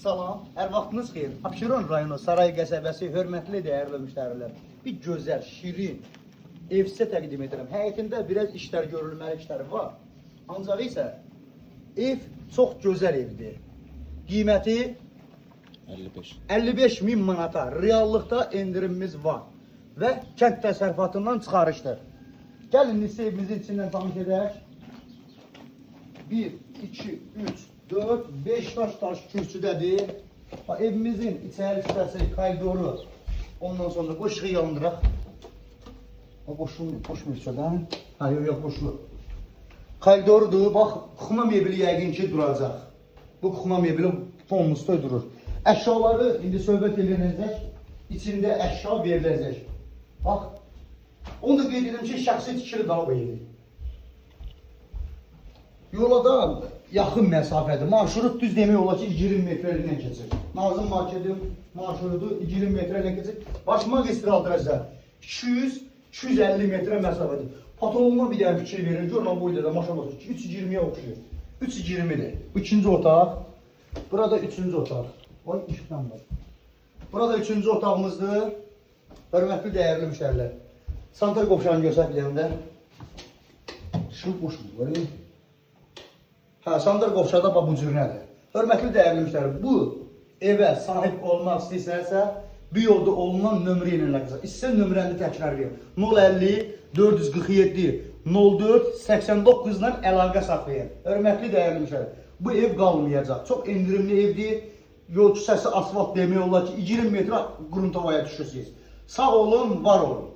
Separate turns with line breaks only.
Salam, hər vaxtınız xeyir. Abşeron rayonu Saray qəsəbəsi hörmətli dəyərli müştərilər. Bir gözəl, şirin ev sizə təqdim edirəm. Həyətində biraz işlər görülməli işlər var. Ancaq isə ev çox gözəl evdir. Qiyməti
55.
55 min manata reallıqda endirimimiz var və kənd təsərrüfatından çıxarışdır. Gəlin indi evimizin içindən tanış edək. 1, 2, 3, 4, 5 daş kürsüdədir. Bax, evimizin içəri hissəsi, koridoru. Ondan sonra bu işığı yandıraq. O qoşulmuyor, qoşmuyor içəridən. Ha, yox, yox, qoşulur. Koridorudur. Bax, kuxma mebeli yəqin ki duracaq. Bu kuxma mebeli polnusda durur. Əşyaları indi söhbət ediləcək. İçində əşya veriləcək. Bax, onu da qeyd edim ki, şəxsi tikili daha bu evi. Yola da yaxın məsafədir. Marşrut düz demək olar ki, 20 metrə ilə keçir. Nazım marketin marşrutu 20 metrə ilə keçir. Baş magistral dərəcə 200-250 metrə məsafədir. Patoluna bir dənə fikir verin. Görün o boyda da maşallah 3.20-yə oxşuyur. 3.20-dir. Bu ikinci otaq. Burada üçüncü otaq. Oy işıqdan var. Burada üçüncü otağımızdır. Hörmətli dəyərli müştərilər. Santral qovşağını göstər bir dənə də. Şu qoşulur. Görün. Hə, Sandar qovşaqda bax bu cür nədir? Hörmətli dəyərli müştərilər, bu evə sahib olmaq istəyirsənsə, bu yolda olunan nömrə ilə əlaqə. İstəsə nömrəni təkrarlayım. 050 447 04 89 ilə əlaqə saxlayın. Hörmətli dəyərli müştərilər, bu ev qalmayacaq. Çox endirimli evdir. Yol küçəsi asfalt demək olar ki, 20 metrə Qruntavaya düşürsünüz. Sağ olun, var olun.